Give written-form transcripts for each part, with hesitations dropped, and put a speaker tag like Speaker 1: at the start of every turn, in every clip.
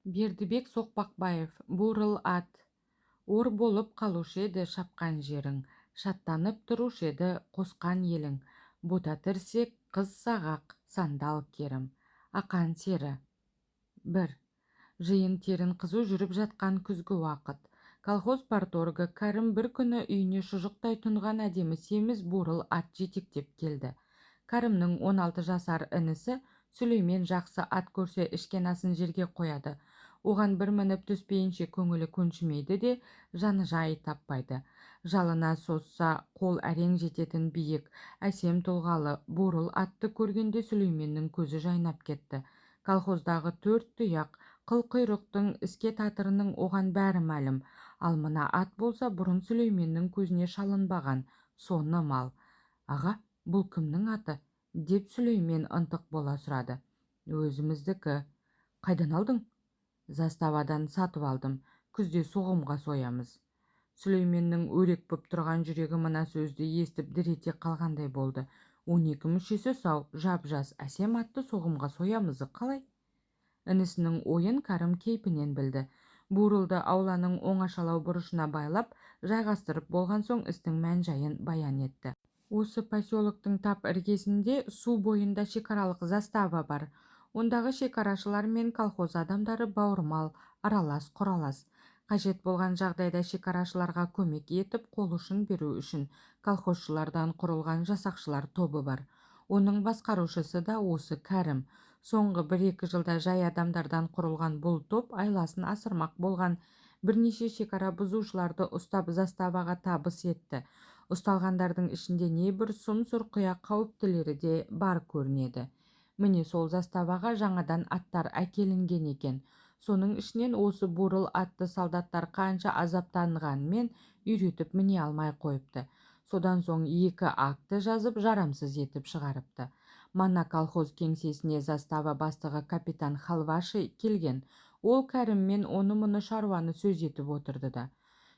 Speaker 1: Бердібек Соқпақбаев, «Бурыл ат». Ор болып қалушы еді шапқан жерің, шаттанып тұрушы еді қосқан елің. Бота тірсек, қыз сағақ, сандал керім. Ақан сері. 1. Жиын-терін қызу жүріп жатқан күзгі уақыт. Колхоз парторгы Кәрім бір күні үйіне шұжықтай тұнған әдемі семіз бурыл ат жетектеп келді. Кәрімнің 16 жасар інісі Сүлеймен жақсы ат көрсе, ішкен асын жерге қояды. Оған бір мініп түспейінше көңілі көншімейді де, жаны жай таппайды. Жалына созса қол әрең жететін биік, әсем тұлғалы бурыл атты көргенде Сүлейменнің көзі жайнап кетті. Колхоздағы төрт тұяқ, қыл құйрықтың іске татырының оған бәрі мәлім. Ал мына ат болса, бұрын Сүлейменнің көзіне шалынбаған соны мал. «Аға, бұл кімнің аты?» – деп Сүлеймен ынтық бола сұрады. «Өзіміздікі». «Қайдан алдың?» «Заставадан сатып алдым. Күзде соғымға соямыз». Сүлейменнің өрекпіп тұрған жүрегі мына сөзді естіп дір ете қалғандай болды. 12 мүшесі сау, жап-жас, әсем атты соғымға соямызы қалай? Інісінің ойын Кәрім кейпінен білді. Бурылды ауланың оңашалау бұрышына байлап, жайғастырып болған соң, істің мән-жайын баян етті. Осы поселоктың тап іргесінде, су бойында шекаралық застава бар. Ондағы шекарашылар мен колхоз адамдары бауырмал, аралас-құралас. Қажет болған жағдайда шекарашыларға көмек етіп, қол ұшын беру үшін колхозшылардан құрылған жасақшылар тобы бар. Оның басқарушысы да осы Кәрім. Соңғы бір-екі жылда жай адамдардан құрылған бұл топ айласын асырмақ болған бірнеше шекара бұзушыларды ұстап, заставаға табыс етті. Ұсталғандардың ішінде небір сұм сұрқия қауіптілері де бар көрінеді. Міне, сол заставаға жаңадан аттар әкелінген екен. Соның ішінен осы бурыл атты солдаттар қанша азаптанғанмен үйретіп міне алмай қойыпты. Содан соң екі акті жазып, жарамсыз етіп шығарыпты. Мана колхоз кеңсесіне застава бастығы капитан Халваши келген. Ол Кәріммен оны-мұны шаруаны сөз етіп отырды да: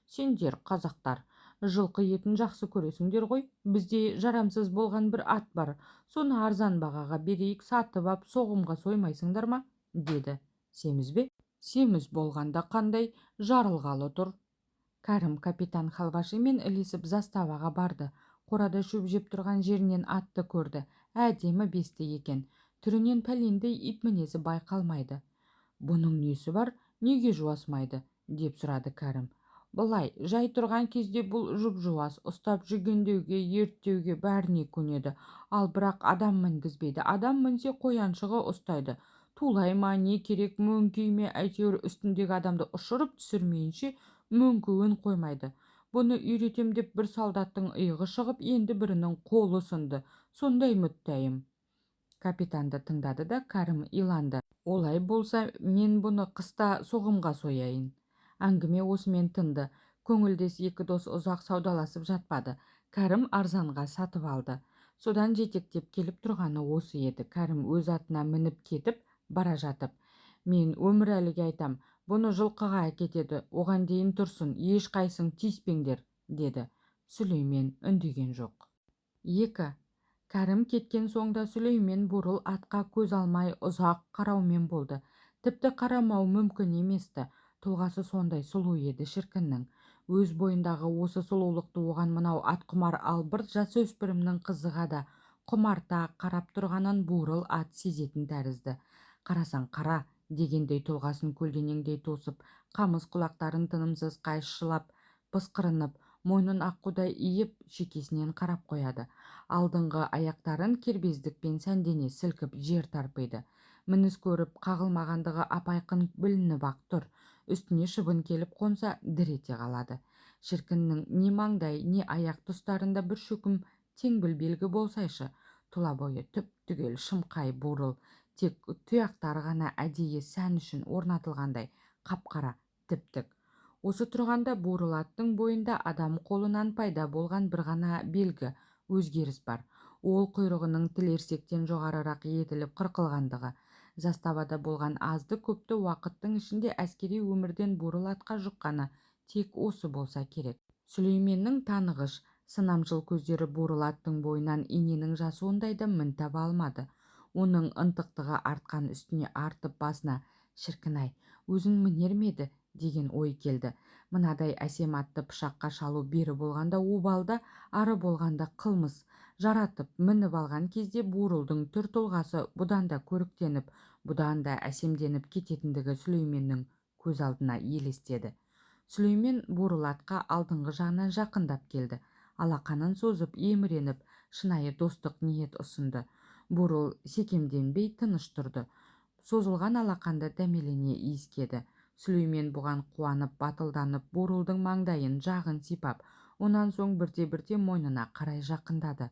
Speaker 1: «Сендер, қазақтар, жылқы етін жақсы көресіңдер ғой. Бізде жарамсыз болған бір ат бар. Соны арзан бағаға берейік, сатып ап, соғымға соймайсыңдар ма?» – деді. «Семіз бе?» «Семіз болғанда қандай, жарылғалы тұр». Кәрім капитан Халвашимен ілесіп заставаға барды. Қорада шөп жеп тұрған жерінен атты көрді. Әдемі бесті екен. Түрінен пәлендей ит мінезі байқалмайды. «Бұның несі бар, неге жуасымайды?» – деп сұрады Кәрім. «Былай жай тұрған кезде бұл жұп-жуас, ұстап жүгендеуге, ерттеуге, бәріне көнеді. Ал бірақ адам мінгізбейді. Адам мінсе, қояншығы ұстайды. Тулай ма, не керек, мөңкей ме, әйтеуір үстіндегі адамды ұшырып түсірмейінше мөңкуін қоймайды. Бұны үйретем деп бір солдаттың иығы шығып, енді бірінің қолы сынды. Сондай мүттәйім». Капитанды тыңдады да, Кәрім иланды: «Олай болса, мен бұны қыста соғымға сояйын». Әңгіме осымен тынды. Көңілдес екі дос ұзақ саудаласып жатпады. Кәрім арзанға сатып алды. Содан жетектеп келіп тұрғаны осы еді. Кәрім өз атына мініп кетіп бара жатып: «Мен Өмірәліге айтам, бұны жылқыға әкетеді, оған дейін тұрсын, ешқайсың тиіспеңдер», – деді. Сүлеймен үндеген жоқ. 2. Кәрім кеткен соң да Сүлеймен бурыл атқа көз алмай ұзақ қараумен болды. Тіпті қарамау мүмкін емес-ті. Тұлғасы сондай сұлу еді шіркіннің. Өз бойындағы осы сұлулықты оған мынау атқұмар албырт жасөспірімнің қызыға да құмарта қарап тұрғанын бурыл ат сезетін тәрізді. Қарасаң қара дегендей тұлғасын көлденеңдей тосып, қамыс құлақтарын тынымсыз қайшылап, пысқырынып, мойнын аққудай иіп, шекесінен қарап қояды. Алдыңғы аяқтарын кербездікпен сәндене сілкіп жер тарпиды. Мініс көріп қағылмағандығы ап-айқын білініп-ақ тұр. Үстіне шыбын келіп қонса, дір ете қалады. Шіркіннің не маңдай, не аяқ тұстарында бір шөкім теңбіл белгі болсайшы. Тұла бойы түп-түгел шымқай бурыл, тек тұяқтары ғана әдейі сән үшін орнатылғандай қап-қара, тіп-тік. Осы тұрғанда бурыл аттың бойында адам қолынан пайда болған бір ғана белгі, өзгеріс бар. Ол құйрығының тілерсектен жоғарырақ етіліп қырқылғандығы. Заставада болған азды-көпті уақыттың ішінде әскери өмірден бурыл атқа жұққаны тек осы болса керек. Сүлейменнің танығыш, сынамшыл көздері бурыл аттың бойынан иненің жасуындай да мін таба алмады. Оның ынтықтығы артқан үстіне артып, басына Шіркін-ай, өзін мінер ме еді деген ой келді. Мынадай әсем атты пышаққа шалу бері болғанда обал да, ары болғанда қылмыс. Жаратып, мініп алған кезде Бурылдың түр-тұлғасы бұдан да көріктеніп, бұдан да әсемденіп кететіндігі Сүлейменнің көз алдына елестеді. Сүлеймен бурыл атқа алдыңғы жағынан жақындап келді. Алақанын созып, еміреніп, шынайы достық ниет ұсынды. Бурыл секемденбей тыныш тұрды. Созылған алақанды дәмелене иіскеді. Сүлеймен бұған қуанып, батылданып, бурылдың маңдайын, жағын сипап, онан соң бірте-бірте мойнына қарай жақындады.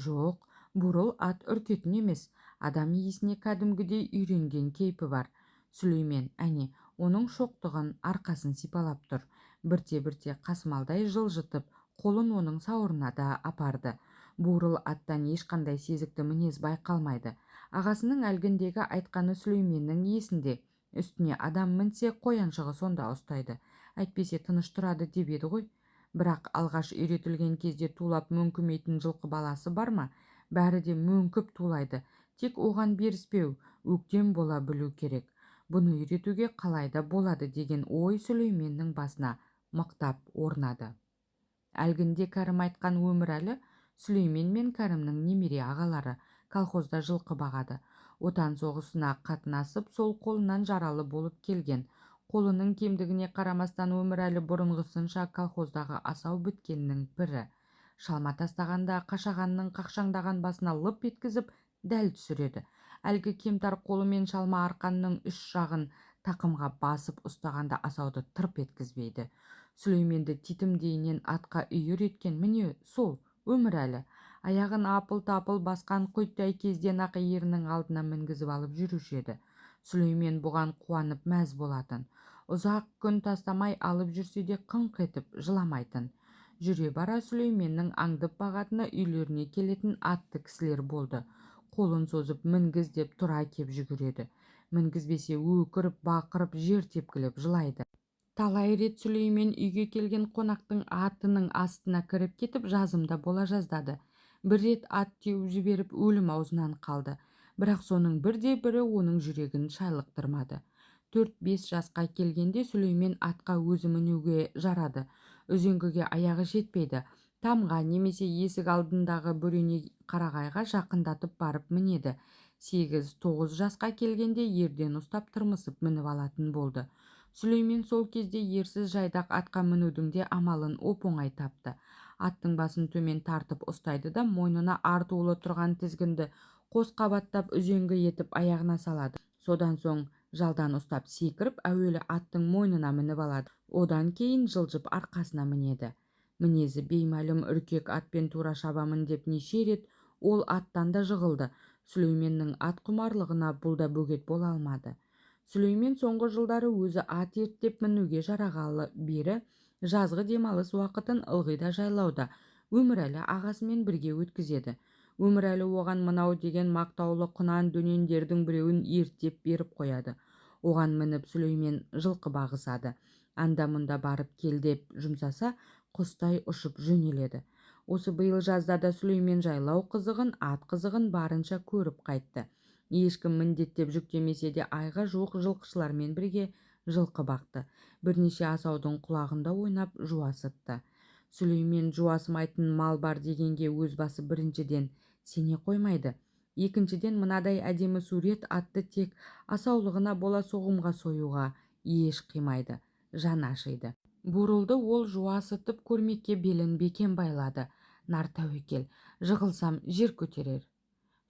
Speaker 1: Жоқ, бурыл ат үркетін емес, адам иісіне кәдімгідей үйренген кейпі бар. Сүлеймен, әне, оның шоқтығын, арқасын сипалап тұр. Бірте-бірте қасымалдай жылжытып, қолын оның сауырына да апарды. Бурыл аттан ешқандай сезікті мінез байқалмайды. Ағасының әлгіндегі айтқаны Сүлейменнің есінде. Үстіне адам мінсе, қояншығы сонда ұстайды. Әйтпесе тыныш тұрады деп еді ғой. Бірақ алғаш үйретілген кезде тулап мөңкімейтін жылқы баласы бар ма? Бәрі де мөңкіп тулайды. Тек оған беріспеу, өктем бола білу керек. Бұны үйретуге қалай да болады деген ой Сүлейменнің басына мықтап орнады. Әлгінде Кәрім айтқан Өмірәлі Сүлеймен мен Кәрімнің немере ағалары, колхозда жылқы бағады. Отан соғысына қатынасып, сол қолынан жаралы болып келген. Қолының кемдігіне қарамастан Өмірәлі бұрынғысынша колхоздағы асау біткеннің бірі. Шалма тастағанда қашағанның қақшаңдаған басына лып еткізіп дәл түсіреді. Әлгі кемтар қолымен шалма арқанның үш жағын тақымға басып ұстағанда асауды тырп еткізбейді. Сүлейменді титімдейінен атқа үйір еткен міне сол Өмірәлі. Аяғын апыл-тапыл басқан құйттай кезден-ақ ерінің алдына мінгізіп алып жүруші еді. Сүлеймен бұған қуанып мәз болатын. Ұзақ күн тастамай алып жүрсе де қыңқ етіп жыламайтын. Жүре бара Сүлейменнің аңдып бағатыны үйлеріне келетін атты кісілер болды. Қолын созып мінгіз деп тұра кеп жүгіреді. Мінгізбесе өкіріп, бақырып, жер тепкілеп жылайды. Талай рет Сүлеймен үйге келген қонақтың атының астына кіріп кетіп, жазымда бола жаздады. Бір рет ат теуіп жіберіп, өлім аузынан қалды. Бірақ соның бірде-бірі оның жүрегін шайлықтырмады. 4-5 жасқа келгенде Сүлеймен атқа өзі мінуге жарады. Үзеңгіге аяғы жетпейді. Тамға немесе есік алдындағы бөрене қарағайға жақындатып барып мінеді. 8-9 жасқа келгенде ерден ұстап тырмысып мініп алатын болды. Сүлеймен сол кезде ерсіз жайдақ атқа мінудің де амалын оп-оңай тапты. Аттың басын төмен тартып ұстайды да мойнына артулы тұрған тізгінді қос қабаттап үзеңгі етіп аяғына салады. Содан соң жалдан ұстап секіріп, әуелі аттың мойнына мініп алады. Одан кейін жылжып арқасына мінеді. Мінезі беймәлім үркек атпен тура шабамын деп неше рет ол аттан да жығылды. Сүлейменнің ат құмарлығына бұл да бөгет бола алмады. Сүлеймен соңғы жылдары өзі ат ерттеп мінуге жарағалы бері жазғы демалыс уақытын ылғи да жайлауда Өмірәлі ағасымен бірге өткізеді. Өмірәлі оған мынау деген мақтаулы құнан дөнендердің біреуін ерттеп беріп қояды. Оған мініп Сүлеймен жылқы бағысады. Анда-мұнда барып кел деп жұмсаса, құстай ұшып жөнеледі. Осы биыл жазда да Сүлеймен жайлау қызығын, ат қызығын барынша көріп қайтты. Ешкім міндеттеп жүктемесе де айға жуық жылқышылармен бірге жылқы бақты. Бірнеше асаудың құлағында ойнап жуасытты. Сүлеймен жуасымайтын мал бар дегенге өз басы біріншіден сене қоймайды. Екіншіден, мынадай әдемі сурет атты тек асаулығына бола соғымға союға еш қимайды, жан ашиды. Бурылды ол жуасытып көрмекке белін бекем байлады. Нар тәуекел, жығылсам жер көтерер.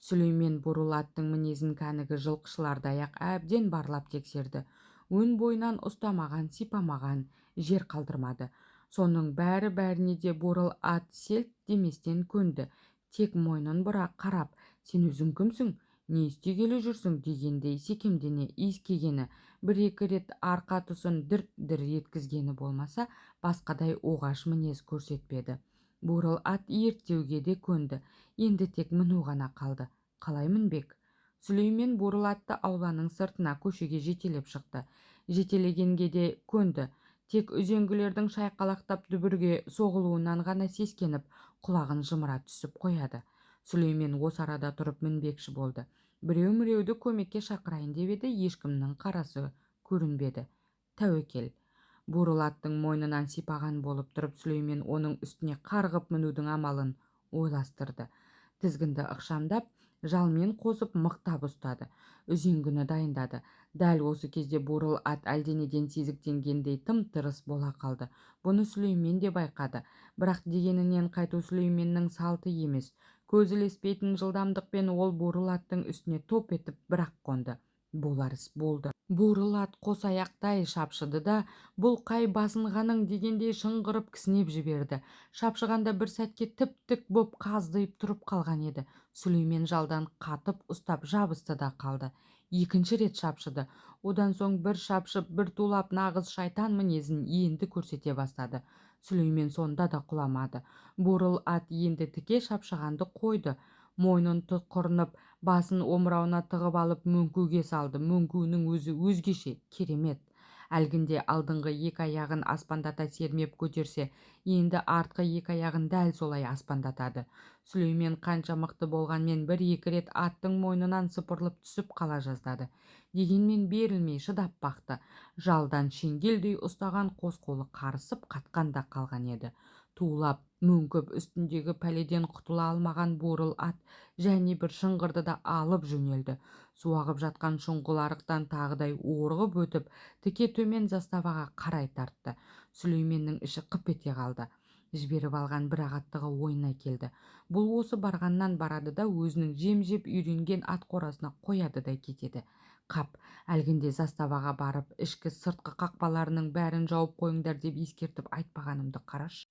Speaker 1: Сүлеймен бурыл аттың мінезін кәнігі жылқышылардай-ақ әбден барлап тексерді. Өн бойынан ұстамаған, сипамаған жер қалдырмады. Соның бәрі-бәріне де бурыл ат селт деместен көнді. Тек мойнын бұра қарап, сен өзің кімсің, не істегелі жүрсің дегендей секемдене иіскегені, бір-екі рет арқа тұсын дір-дір еткізгені болмаса, басқадай оғаш мінез көрсетпеді. Бурыл ат ерттеуге де көнді. Енді тек міну ғана қалды. Қалай мінбек? Сүлеймен бурыл атты ауланың сыртына көшеге жетелеп шықты. Жетелегенге де көнді. Тек үзеңгілердің шайқалақтап дүбірге соғылуынан ғана сескеніп, құлағын жымыра түсіп қояды. Сүлеймен осы арада тұрып мінбекші болды. Біреу-міреуді көмекке шақырайын деп еді, ешкімнің қарасы көрінбеді. Тәуекел. Бурыл аттың мойнынан сипаған болып тұрып, Сүлеймен оның үстіне қарғып мінудің амалын ойластырды. Тізгінді ықшамдап, жалмен қосып мықтап ұстады. Үзеңгіні дайындады. Дәл осы кезде бурыл ат әлденеден сезіктенгендей тым-тырыс бола қалды. Бұны Сүлеймен де байқады. Бірақ дегенінен қайту Сүлейменнің салты емес. Көз ілеспейтін жылдамдықпен ол бурыл аттың үстіне топ етіп бір-ақ қонды. Болар іс болды. Бурыл ат қос аяқтай шапшыды да, бұл қай басынғаның дегендей шыңғырып кісінеп жіберді. Шапшығанда бір сәтке тіп-тік боп қаздиып тұрып қалған еді. Сүлеймен жалдан қатып ұстап жабысты да қалды. Екінші рет шапшыды. Одан соң бір шапшып, бір тулап нағыз шайтан мінезін енді көрсете бастады. Сүлеймен сонда да құламады. Бурыл ат енді тіке шапшығанды қойды. Мойнын тұқырынып, басын омырауына тығып алып мөңкуге салды. Мөңкуінің өзі өзгеше, керемет. Әлгінде алдыңғы екі аяғын аспандата сермеп көтерсе, енді артқы екі аяғын дәл солай аспандатады. Сүлеймен қанша мықты болғанмен бір-екі рет аттың мойнынан сыпырылып түсіп қала жаздады. Дегенмен берілмей шыдап бақты. Жалдан шеңгелдей ұстаған қос қолы қарысып қатқан да қалған еді. Тулап, мөңкіп үстіндегі пәледен құтыла алмаған бурыл ат және бір шыңғырды да алып жөнелді. Су ағып жатқан шұңғыл арықтан тағыдай орғып өтіп, тіке төмен заставаға қарай тартты. Сүлейменнің іші қып ете қалды. Жіберіп алған бір ағаттығы ойына келді. Бұл осы барғаннан барады да өзінің жем-жеп үйренген ат қорасына қояды да кетеді. Қап, әлгінде заставаға барып, ішкі сыртқы қақпаларының бәрін жауып қойыңдар деп ескертіп айтпағанымды қарашы.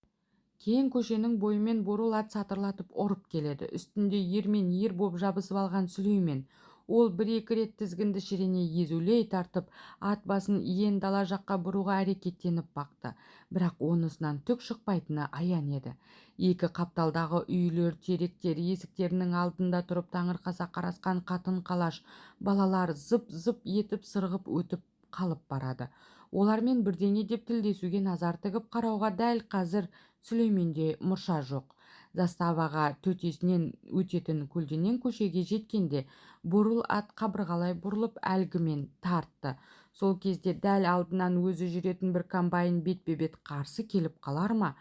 Speaker 1: Кең көшенің бойымен бурыл ат сатырлатып ұрып келеді. Үстінде ермен ер боп жабысып алған Сүлеймен. Ол бір-екі рет тізгінді шірене езулей тартып, ат басын иен дала жаққа бұруға әрекеттеніп бақты. Бірақ онысынан түк шықпайтыны аян еді. Екі қапталдағы үйлер, теректер, есіктерінің алдында тұрып таңырқаса қарасқан қатын-қалаш, балалар зып-зып етіп сырғып өтіп қалып барады. Олармен бірдеңе деп тілдесуге назар тігіп қарауға дәл қазір Сүлейменде мұрша жоқ. Заставаға төтесінен өтетін көлденең көшеге жеткенде бурыл ат қабырғалай бұрылып әлгімен тартты. Сол кезде дәл алдынан өзі жүретін бір комбайн бетпе-бет қарсы келіп қалар ма?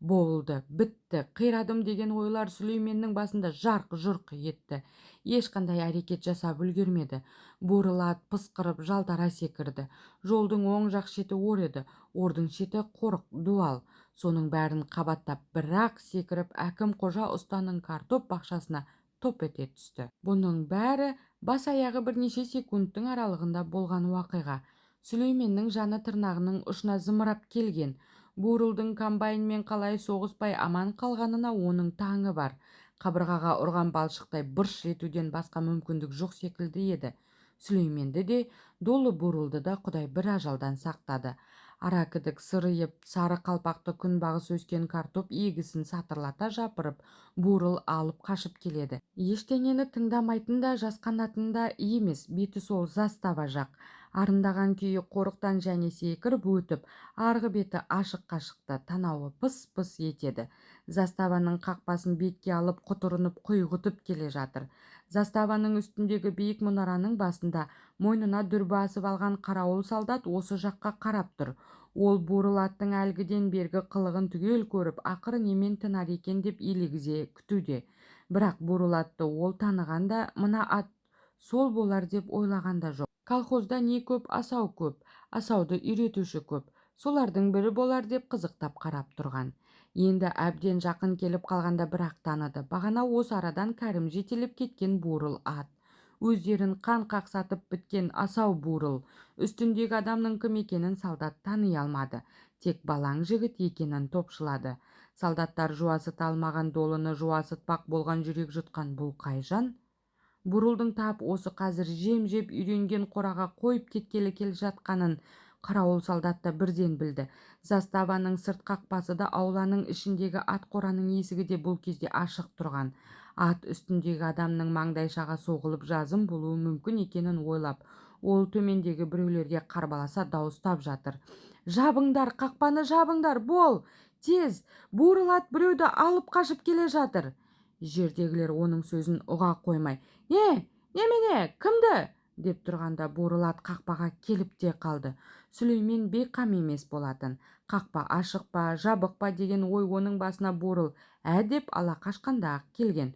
Speaker 1: Болды, бітті, қирадым деген ойлар Сүлейменнің басында жарқ-жұрқ етті. Ешқандай әрекет жасап үлгермеді. Бурыл ат пысқырып жалтара секірді. Жолдың оң жақ шеті ор еді, ордың шеті қорық дуал. Соның бәрін қабаттап бірақ секіріп Әкім қожа ұстаның картоп бақшасына топ ете түсті. Бұның бәрі бас аяғы бірнеше секундтың аралығында болған уақиға. Сүлейменнің жаны тырнағының ұшына зымырап келген. Бурылдың комбайнмен қалай соғыспай аман қалғанына оның таңы бар. Қабырғаға ұрған балшықтай бырш етуден басқа мүмкіндік жоқ секілді еді. Сүлейменді де, долы бурылды да Құдай бір ажалдан сақтады. Аракідік сырыйып, сары қалпақты күнбағыс өскен картоп егісін сатырлата жапырып, бурыл алып қашып келеді. Ештеңені тыңдамайтын да, жасқанатын да емес, беті сол застава жақ. Арындаған күйі қорықтан және секіріп өтіп, арғы беті ашыққа шықты, танауы пыс-пыс етеді. Заставаның қақпасын бетке алып, құтырынып құйғытып келе жатыр. Заставаның үстіндегі биік мұнараның басында мойнына дүрбі асып алған қарауыл солдат осы жаққа қарап тұр. Ол бурыл аттың әлгіден бергі қылығын түгел көріп, ақыры немен тынар екен деп елегізе күтуде. Бірақ бурыл атты ол таныған да, мына ат сол болар деп ойлаған да жоқ. Колхозда не көп, асау көп, асауды үйретуші көп. Солардың бірі болар деп қызықтап қарап тұрған. Енді әбден жақын келіп қалғанда бірақ таныды. Бағана осы арадан Кәрім жетелеп кеткен бурыл ат. Өздерін қан қақсатып біткен асау бурыл. Үстіндегі адамның кім екенін солдат тани алмады. Тек балаң жігіт екенін топшылады. Солдаттар жуасыта алмаған долыны жуасытпақ болған жүрек жұтқан бұл қай жан? Бурылдың тап осы қазір жем-жеп үйренген қораға қойып кеткелі келе жатқанын қарауыл солдат та бірден білді. Заставаның сырт қақпасы да, ауланың ішіндегі ат қораның есігі де бұл кезде ашық тұрған. Ат үстіндегі адамның маңдайшаға соғылып жазым болуы мүмкін екенін ойлап, ол төмендегі біреулерге қарбаласа дауыстап жатыр. Жабыңдар, қақпаны жабыңдар, бол, тез, бурыл ат біреуді алып қашып келе жатыр. Жердегілер оның сөзін ұға қоймай, «Не, Немене, кімді? Деп тұрғанда бурыл ат қақпаға келіп те қалды. Сүлеймен бейқам емес болатын. Қақпа ашық па, жабық па деген ой оның басына бурыл ә деп ала қашқанда-ақ келген.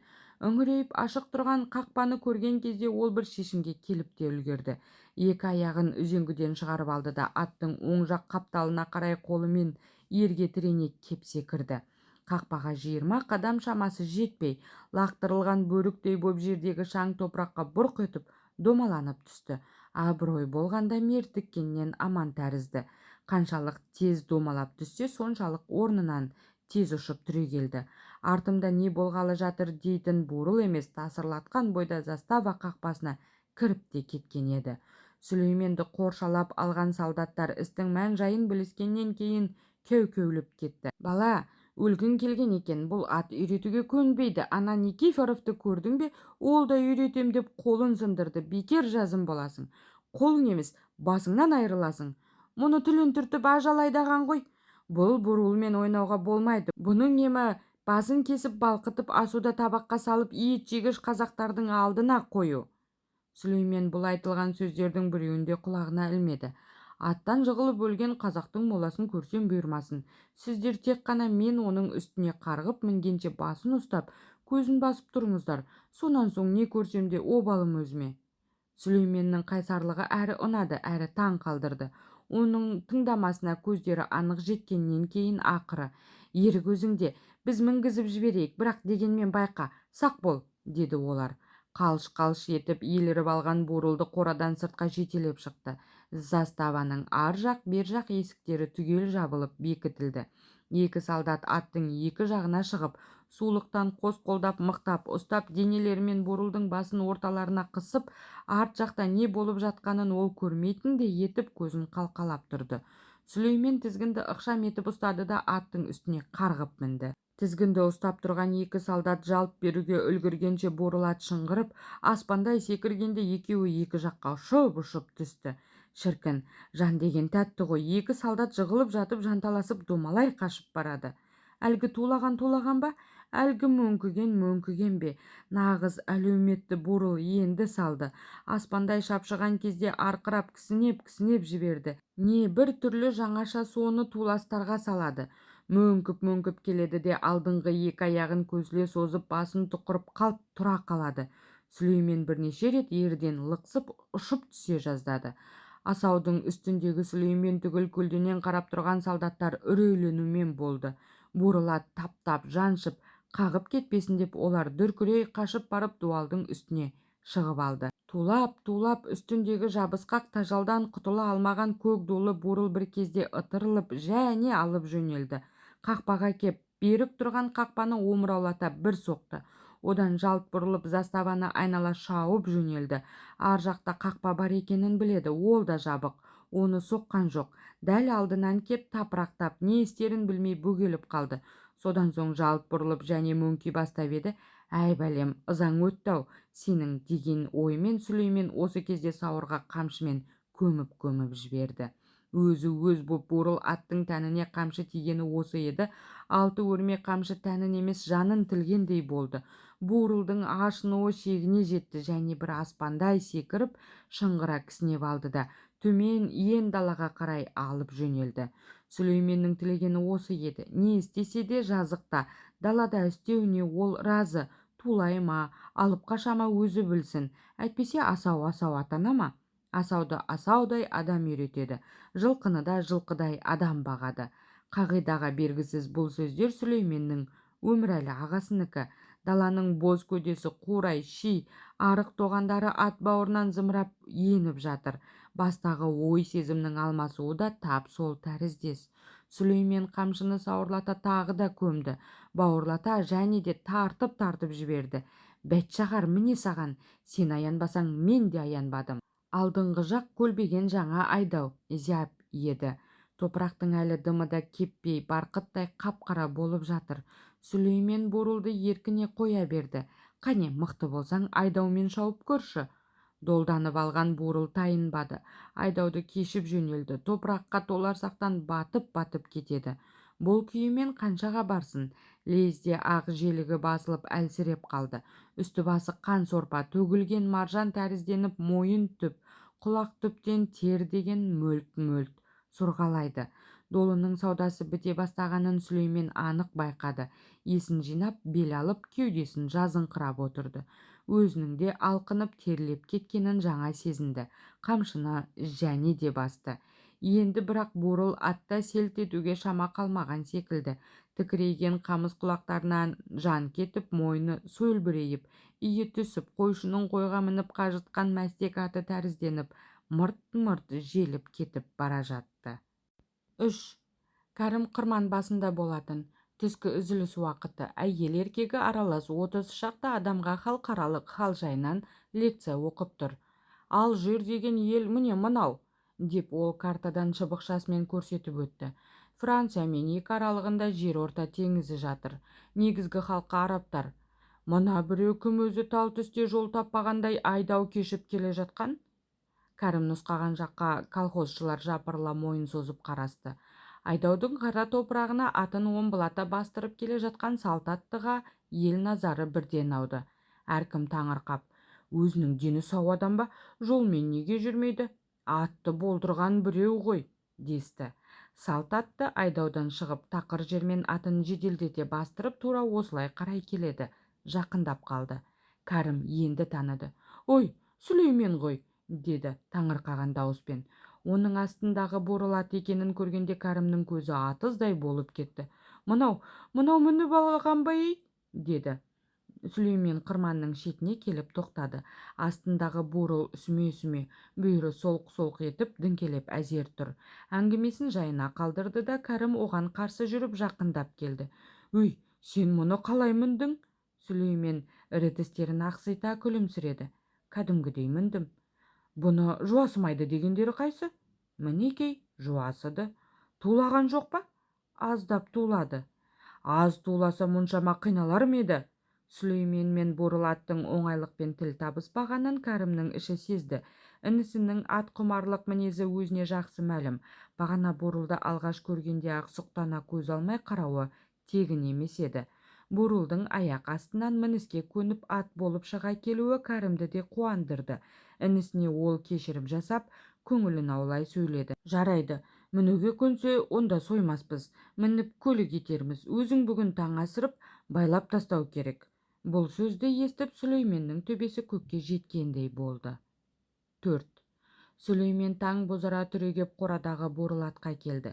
Speaker 1: Үңірейіп ашық тұрған қақпаны көрген кезде ол бір шешімге келіп те үлгерді. Екі аяғын үзеңгіден шығарып алды да аттың оң жақ қапталына қарай қолымен ерге тірене кеп секірді. Қақпаға 20 қадам шамасы жетпей, лақтырылған бөріктей боп жердегі шаң топыраққа бұрқ етіп домаланып түсті. Абырой болғанда мертіккеннен аман тәрізді. Қаншалық тез домалап түссе, соншалық орнынан тез ұшып түрегелді. Артымда не болғалы жатыр дейтін бурыл емес, тасырлатқан бойда застава қақпасына кіріп те кеткен еді. Сүлейменді қоршалап алған солдаттар істің мән-жайын біліскеннен кейін кеу-кеулеп кетті. Бала, өлгің келген екен, бұл ат үйретуге көнбейді. Ана Никифоровты көрдің бе, ол да үйретем деп қолын сындырды. Бекер жазым боласың. Қолың емес, басыңнан айырыласың. Мұны тілін түртіп ажал айдаған ғой. Бұл бурылмен ойнауға болмайды. Бұның емі басын кесіп балқытып асуда табаққа салып ет жегіш қазақтардың алдына қою. Сүлеймен бұл айтылған сөздердің біреуін де құлағына ілмеді. Аттан жығылып өлген қазақтың моласын көрсем бұйырмасын. Сіздер тек қана мен оның үстіне қарғып мінгенше басын ұстап, көзін басып тұрыңыздар. Сонан соң не көрсем де обалым өзіме. Сүлейменнің қайсарлығы әрі ұнады, әрі таң қалдырды. Оның тыңдамасына көздері анық жеткеннен кейін ақыры: "Ерік өзіңде, біз мінгізіп жіберейік, бірақ дегенмен байқа, сақ бол", деді олар. Қалш-қалш етіп еліріп алған бурылды қорадан сыртқа жетелеп шықты. Заставаның ар жақ, бер жақ есіктері түгел жабылып бекітілді. Екі солдат аттың екі жағына шығып, сулықтан қос қолдап мықтап ұстап, денелерімен бурылдың басын орталарына қысып, арт жақта не болып жатқанын ол көрмейтіндей етіп көзін қалқалап тұрды. Сүлеймен тізгінді ықшам етіп ұстады да аттың үстіне қарғып мінді. Тізгінді ұстап тұрған екі солдат жалт беруге үлгіргенше бурыл ат шыңғырып, аспандай секіргенде екеуі екі жаққа ұшып-ұшып түсті. Шіркін, жан деген тәтті ғой, екі солдат жығылып жатып жанталасып домалай қашып барады. Әлгі тулаған тулаған ба, әлгі мөңкіген мөңкіген бе? Нағыз әлеуметті бурыл енді салды. Аспандай шапшыған кезде арқырап кісінеп-кісінеп жіберді. Не бір түрлі жаңаша соны туластарға салады. Мөңкіп-мөңкіп келеді де алдыңғы екі аяғын көсіле созып, басын тұқырып қалт тұра қалады. Сүлеймен бірнеше рет ерден лықсып ұшып түсе жаздады. Асаудың үстіндегі Сүлеймен түгіл көлденең қарап тұрған солдаттар үрейленумен болды. Бурыл ат таптап, жаншып, қағып кетпесін деп олар дүркірей қашып барып дуалдың үстіне шығып алды. Тулап-тулап үстіндегі жабысқақ тажалдан құтыла алмаған көк дулы бурыл бір кезде ытырылып және алып жөнелді. Қақпаға кеп, берік тұрған қақпаны омыраулата бір соқты. Одан жалт бұрылып заставаны айнала шауып жөнелді. Ар жақта қақпа бар екенін біледі, ол да жабық. Оны соққан жоқ. Дәл алдынан кеп тапырақтап, не істерін білмей бөгеліп қалды. Содан соң жалт бұрылып және мөңки бастап еді, әй бәлем, ызаң өтті-ау сенің деген оймен Сүлеймен осы кезде сауырға қамшымен көміп-көміп жіберді. Өзі өз боп бурыл аттың тәніне қамшы тигені осы еді. Алты өрме қамшы тәнін емес, жанын тілгендей болды. Бурылдың ашынуы шегіне жетті және бір аспандай секіріп, шыңғыра кісінеп алды да төмен ен далаға қарай алып жөнелді. Сүлейменнің тілегені осы еді. Не істесе де жазықта, далада істеуіне ол разы. Тулай ма, алып қаша ма өзі білсін. Әйтпесе асау-асау атана ма? Асауды асаудай адам үйретеді, жылқыны да жылқыдай адам бағады. Қағидаға бергісіз бұл сөздер Сүлейменнің Өмірәлі ағасынікі. Даланың боз көдесі қурай ши, арық тоғандары ат бауырынан зымырап еніп жатыр. Бастағы ой сезімнің алмасуы да тап сол тәріздес. Сүлеймен қамшыны сауырлата тағы да көмді, бауырлата және де тартып-тартып жіберді. Бәтшағар, міне саған, сен аянбасаң, мен де аянбадым. Алдыңғы жақ көлбеген жаңа айдау, зяб еді. Топырақтың әлі дымы да кеппей, барқыттай қап-қара болып жатыр. Сүлеймен бурылды еркіне қоя берді. Қане, мықты болсаң, айдаумен шауып көрші. Долданып алған бурыл тайынбады. Айдауды кешіп жөнелді. Топыраққа толарсақтан батып-батып кетеді. Бұл күйімен қаншаға барсын? Лезде ақ желігі басылып әлсіреп қалды. Үсті-басы қан сорпа, төгілген маржан тәрізденіп мойын түп, құлақ түптен тер деген мөлт-мөлт сорғалайды. Долының саудасы біте бастағанын Сүлеймен анық байқады. Есін жинап, бел алып, кеудесін жазыңқырап отырды. Өзінің де алқынып терлеп кеткенін жаңа сезінді. Қамшыны және де басты. Енді бірақ бурыл атта селт етуге шама қалмаған секілді. Тікірейген қамыс құлақтарынан жан кетіп, мойны сөлбірейіп, иі түсіп, қойшының қойға мініп қажытқан мәстек аты тәрізденіп, мырт-мырт желіп кетіп бара жатты. 3. Кәрім қырман басында болатын. Түскі үзіліс уақыты. Әйел еркегі аралас 30 шақты адамға халықаралық хал жайынан лекция оқып тұр. Алжир деген ел міне мынау, деп ол картадан шыбықшасымен көрсетіп өтті. Франция мен екі аралығында Жерорта теңізі жатыр. Негізгі халқы арабтар. Мына біреу кім өзі тал түсте жол таппағандай айдау кешіп келе жатқан? Кәрім нұсқаған жаққа колхозшылар жапырыла мойын созып қарасты. Айдаудың қара топырағына атын омбылата бастырып келе жатқан салт аттыға ел назары бірден ауды. Әркім таңырқап, өзінің дені сау адам ба, жолмен неге жүрмейді? Атты болдырған біреу ғой, десті. Салт атты айдаудан шығып, тақыр жермен атын жеделдете бастырып, тура осылай қарай келеді. Жақындап қалды. Кәрім енді таныды. Ой, Сүлеймен ғой, деді таңырқаған дауыспен. Оның астындағы бурыл ат екенін көргенде Кәрімнің көзі атыздай болып кетті. Мынау, мынау мініп алған ба ей? Деді. Сүлеймен қырманның шетіне келіп тоқтады. Астындағы бурыл сүме-сүме, бүйірі солқ-солқ етіп, діңкелеп әзер тұр. Әңгімесін жайына қалдырды да Кәрім оған қарсы жүріп жақындап келді. Өй, сен мұны қалай міндің? Сүлеймен ірі тістерін ақсита күлімсіреді. Кәдімгідей міндім. Бұны жуасымайды дегендері қайсы? Мінекей, жуасыды. Тулаған жоқ па? Аздап тулады. Аз туласа мұншама қиналар ма еді? Сүлеймен мен бурыл аттың оңайлықпен тіл табыспағанын Кәрімнің іші сезді. Інісінің ат құмарлық мінезі өзіне жақсы мәлім. Бағана бурылды алғаш көргенде-ақ сұқтана көз алмай қарауы тегін емес еді. Бурылдың аяқ астынан мініске көніп ат болып шыға келуі Кәрімді де қуандырды. Інісіне ол кешірім жасап, көңілін аулай сөйледі. Жарайды, мінуге көнсе, онда соймаспыз. Мініп көлік етерміз. Өзің бүгін таң асырып, байлап тастау керек. Бұл сөзді естіп Сүлейменнің төбесі көкке жеткендей болды. 4. Сүлеймен таң бозара түрегеп қорадағы бурыл атқа келді.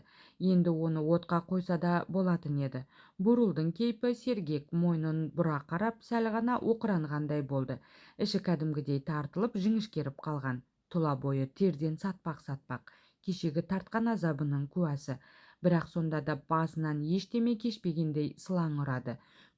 Speaker 1: Енді оны отқа қойса да болатын еді. Бурылдың кейпі сергек, мойнын бұра қарап, сәл ғана оқыранғандай болды. Іші кәдімгідей тартылып, жіңішкеріп қалған. Тұла бойы терден сатпақ-сатпақ. Кешегі тартқан азабының куәсі. Бірақ сонда да басынан ештеме кешпегендей сылаң ұрады.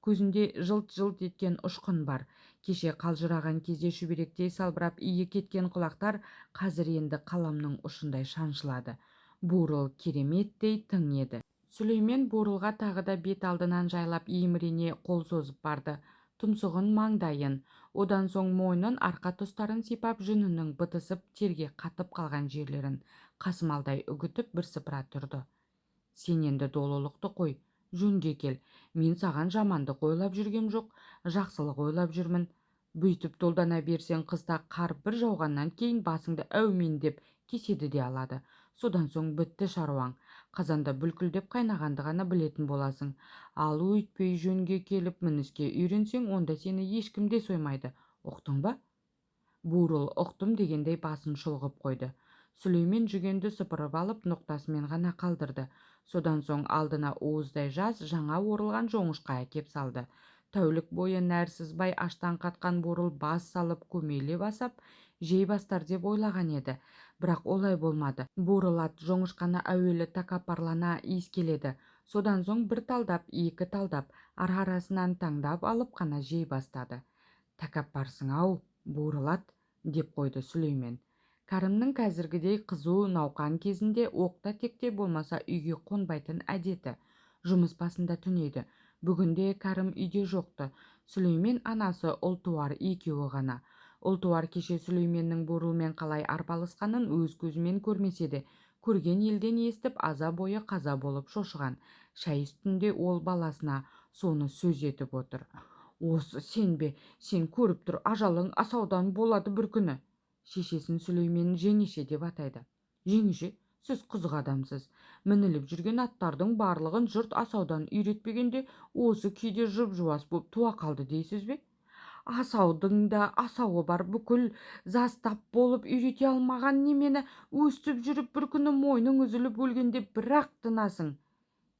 Speaker 1: Көзінде жылт-жылт еткен ұшқын бар. Кеше қалжыраған кезде шүберектей салбырап иі кеткен құлақтар қазір енді қаламның ұшындай шаншылады. Бурыл кереметтей тың еді. Сүлеймен бурылға тағы да бет алдынан жайлап емірене қол созып барды. Тұмсығын, маңдайын, одан соң мойнын, арқа тұстарын сипап, жүнінің бытысып терге қатып қалған жерлерін қасымалдай үгітіп бірсыпыра тұрды. Сен енді долылықты қой, жөнге кел. Мен саған жамандық ойлап жүргем жоқ, жақсылық ойлап жүрмін. Бүйтіп долдана берсең, қыста қар бір жауғаннан кейін басыңды әумин деп кеседі де алады. Содан соң бітті шаруаң. Қазанда бүлкілдеп қайнағанды ғана білетін боласың. Ал өйтпей жөнге келіп мініске үйренсең, онда сені ешкім де соймайды. Ұқтың ба? Бурыл ұқтым дегендей басын шұлғып қойды. Сүлеймен жүгенді сыпырып алып, ноқтасымен ғана қалдырды. Содан соң алдына уыздай жас, жаңа орылған жоңышқа әкеп салды. Тәулік бойы нәр сызбай аштан қатқан бурыл бас салып көмейлеп асап, жей бастар деп ойлаған еді. Бірақ олай болмады. Бурыл ат жоңышқаны әуелі тәкаппарлана иіскеледі. Содан соң бір талдап, екі талдап, ара-арасынан таңдап алып қана жей бастады. Тәкаппарсың-ау, бурыл ат, деп қойды Сүлеймен. Кәрімнің қазіргідей қызу науқан кезінде оқта-текте болмаса үйге қонбайтын әдеті. Жұмыс басында түнейді. Бүгінде Кәрім үйде жоқты. Сүлеймен анасы Ұлтуар екеуі ғана. Ұлтуар кеше Сүлейменнің бурылмен қалай арпалысқанын өз көзімен көрмесе де, Көрген елден естіп, аза бойы қаза болып шошыған. Шай үстінде ол баласына соны сөз етіп отыр. Осы сен бе, сен көріп тұр, ажалың асаудан болады бір күні. Шешесін Сүлеймен жеңеше деп атайды. Жеңеше, сіз қызық адамсыз. Мініліп жүрген аттардың барлығын жұрт асаудан үйретпегенде осы күйде жып-жуас боп туа қалды дейсіз бе? Асаудың да асауы бар, бүкіл застап болып үйрете алмаған немені өстіп жүріп бір күні мойның үзіліп өлгенде бірақ тынасың.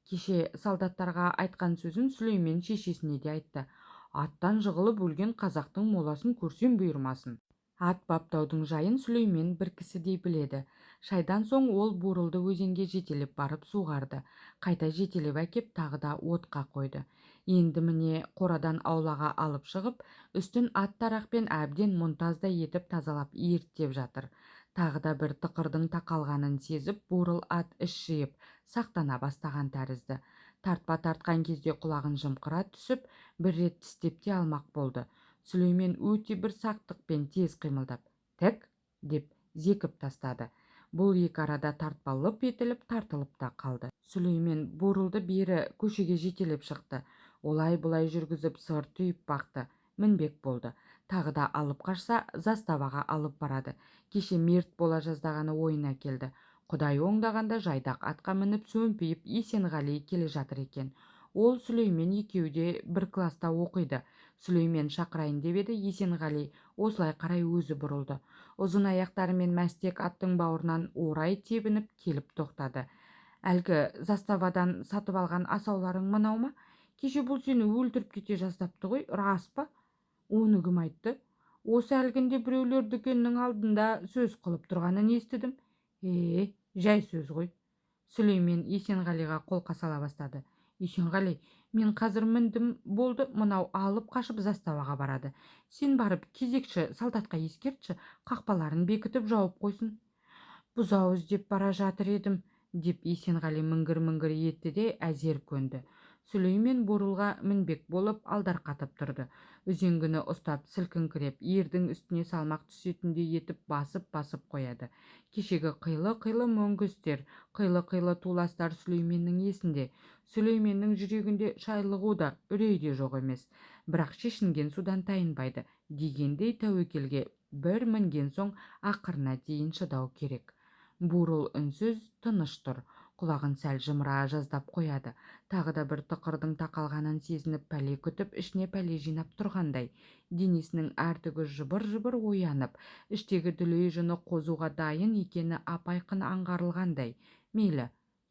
Speaker 1: Кеше солдаттарға айтқан сөзін Сүлеймен шешесіне де айтты. Аттан жығылып өлген қазақтың моласын көрсем бұйырмасын. Ат баптаудың жайын Сүлеймен бір кісідей біледі. Шайдан соң ол бурылды өзенге жетелеп барып суғарды. Қайта жетелеп әкеп тағы да отқа қойды. Енді міне қорадан аулаға алып шығып, үстін ат тарақпен әбден мұнтаздай етіп тазалап ерттеп жатыр. Тағы да бір тықырдың тақалғанын сезіп, бурыл ат іш жиып, сақтана бастаған тәрізді. Тартпа тартқан кезде құлағын жымқыра түсіп, бір рет тістеп те алмақ болды. Сүлеймен өте бір сақтықпен тез қимылдап, «Тік!» деп зекіп тастады. Бұл екі арада тартпа лып етіліп тартылып та қалды. Сүлеймен бурылды бері көшеге жетелеп шықты. Олай-бұлай жүргізіп сыр түйіп бақты. Мінбек болды. Тағы да алып қашса, заставаға алып барады. Кеше мерт бола жаздағаны ойына келді. Құдай оңдағанда жайдақ атқа мініп сөмпиіп Есенғали келе жатыр екен. Ол Сүлеймен екеуі де бір класта оқиды. Сүлеймен шақырайын деп еді, Есенғали осылай қарай өзі бұрылды. Ұзын аяқтарымен мәстек аттың бауырынан орай тебініп келіп тоқтады. Әлгі заставадан сатып алған асауларың мынау ма? Кеше бұл сені өлтіріп кете жаздапты ғой, рас па? Оны кім айтты? Осы әлгінде біреулер дүкеннің алдында сөз қылып тұрғанын естідім. Жай сөз ғой. Сүлеймен Есенғалиға қолқа сала бастады. Есенғали, мен қазір міндім болды, мынау алып қашып заставаға барады. Сен барып кезекші солдатқа ескертші, қақпаларын бекітіп жауып қойсын. Бұзау іздеп бара жатыр едім, деп Есенғали міңгір-міңгір етті де әзер көнді. Сүлеймен бурылға мінбек болып алдарқатып тұрды. Үзеңгіні ұстап сілкіңкіреп, ердің үстіне салмақ түсетіндей етіп басып-басып қояды. Кешегі қилы-қилы мөңгістер, қилы-қилы туластар Сүлейменнің есінде. Сүлейменнің жүрегінде шайлығу да, үрей де жоқ емес. Бірақ шешінген судан тайынбайды дегендей тәуекелге бір мінген соң ақырына дейін шыдау керек. Бурыл үнсіз тыныш тұр. Құлағын сәл жымыра жаздап қояды. Тағы да бір тықырдың тақалғанын сезініп, пәле күтіп, ішіне пәле жинап тұрғандай. Денесінің әр түгі жыбыр-жыбыр оянып, іштегі дүлей жыны қозуға дайын екені ап-айқын аңғарылғандай. Мейлі,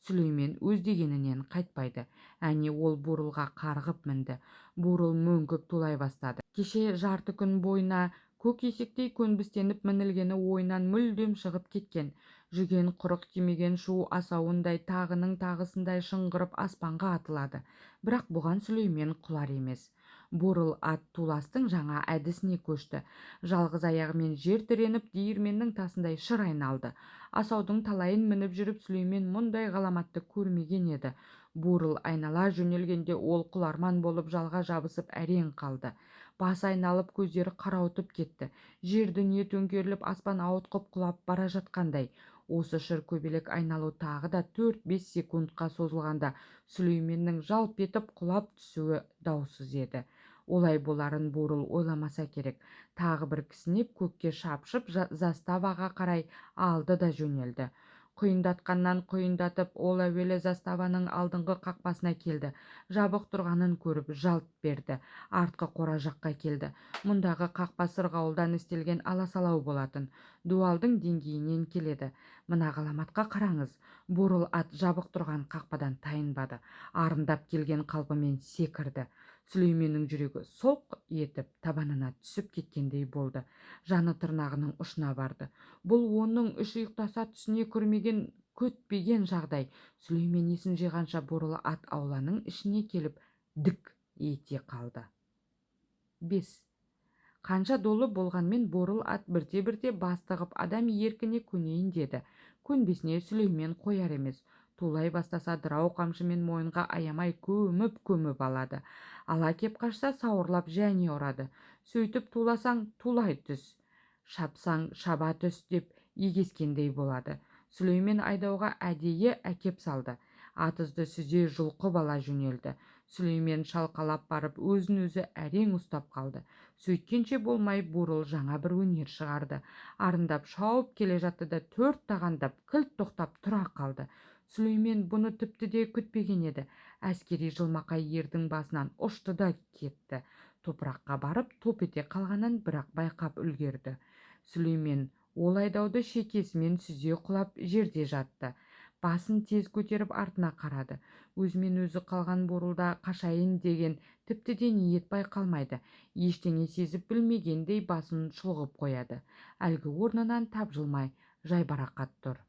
Speaker 1: Сүлеймен өз дегенінен қайтпайды. Әне ол бурылға қарғып мінді. Бурыл мөңкіп тулай бастады. Кеше жарты күн бойына көк есектей көнбістеніп мінілгені ойынан мүлдем шығып кеткен. Жүген құрық тимеген шу асауындай тағының тағысындай шыңғырып аспанға атылады. Бірақ бұған Сүлеймен құлар емес. Бурыл ат туластың жаңа әдісіне көшті. Жалғыз аяғымен жер тіреніп, диірменнің тасындай шыр айналды. Асаудың талайын мініп жүріп Сүлеймен мұндай ғаламатты көрмеген еді. Бурыл айнала жөнелгенде ол құларман болып жалға жабысып әрең қалды. Басы айналып, көздері қарауытып кетті. Жер дүние төңкеріліп, аспан ауытқып құлап бара жатқандай. Осы шыр көбелек айналу тағы да 4-5 секундқа созылғанда Сүлейменнің жалп етіп құлап түсуі даусыз еді. Олай боларын бурыл ойламаса керек. Тағы бір кісінеп көкке шапшып заставаға қарай алды да жөнелді. Құйындатқаннан құйындатып, ол әуелі заставаның алдыңғы қақпасына келді. Жабық тұрғанын көріп жалт берді. Артқы қора жаққа келді. Мұндағы қақпа сырғауылдан істелген аласалау болатын. Дуалдың деңгейінен келеді. Мына ғаламатқа қараңыз. Бурыл ат жабық тұрған қақпадан тайынбады. Арындап келген қалпымен секірді. Сүлейменнің жүрегі солқ етіп табанына түсіп кеткендей болды. Жаны тырнағының ұшына барды. Бұл оның үш ұйықтаса түсіне көрмеген, күтпеген жағдай. Сүлеймен есін жиғанша бурыл ат ауланың ішіне келіп дік ете қалды. 5. Қанша долы болғанмен бурыл ат бірте-бірте бастығып адам еркіне көнейін деді. Көнбесіне Сүлеймен қояр емес. Тулай бастаса дырау қамшымен мойынға аямай көміп-көміп алады. Ала кеп қашса сауырлап және ұрады. Сөйтіп туласаң тулай түс, шапсаң шаба түс деп егескендей болады. Сүлеймен айдауға әдейі әкеп салды. Атызды сүзе жұлқып ала жөнелді. Сүлеймен шалқалап барып өзін-өзі әрең ұстап қалды. Сөйткенше болмай Бурыл жаңа бір өнер шығарды. Арындап шауып келе жатты да төрт тағандап кілт тоқтап тұра қалды. Сүлеймен бұны тіпті де күтпеген еді. Әскери жылмақай ердің басынан ұшты да кетті. Топыраққа барып топ ете қалғанын бірақ байқап үлгерді. Сүлеймен ол айдауды шекесімен сүзе құлап жерде жатты. Басын тез көтеріп артына қарады. Өзімен өзі қалған Бурылда қашайын деген тіпті де ниет байқалмайды. Ештеңе сезіп білмегендей басын шұлғып қояды. Әлгі орнынан тапжылмай жайбарақат тұр.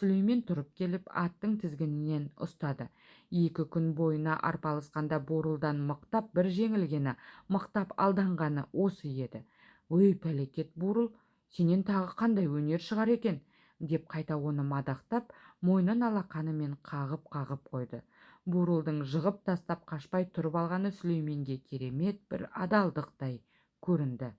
Speaker 1: Сүлеймен тұрып келіп аттың тізгінінен ұстады. 2 күн бойына арпалысқанда Бурылдан мықтап бір жеңілгені, мықтап алданғаны осы еді. Өй, пәлекет Бурыл, сенен тағы қандай өнер шығар екен, деп қайта оны мадақтап, мойнын алақанымен қағып-қағып қойды. Бурылдың жығып тастап қашпай тұрып алғаны Сүлейменге керемет бір адалдықтай көрінді.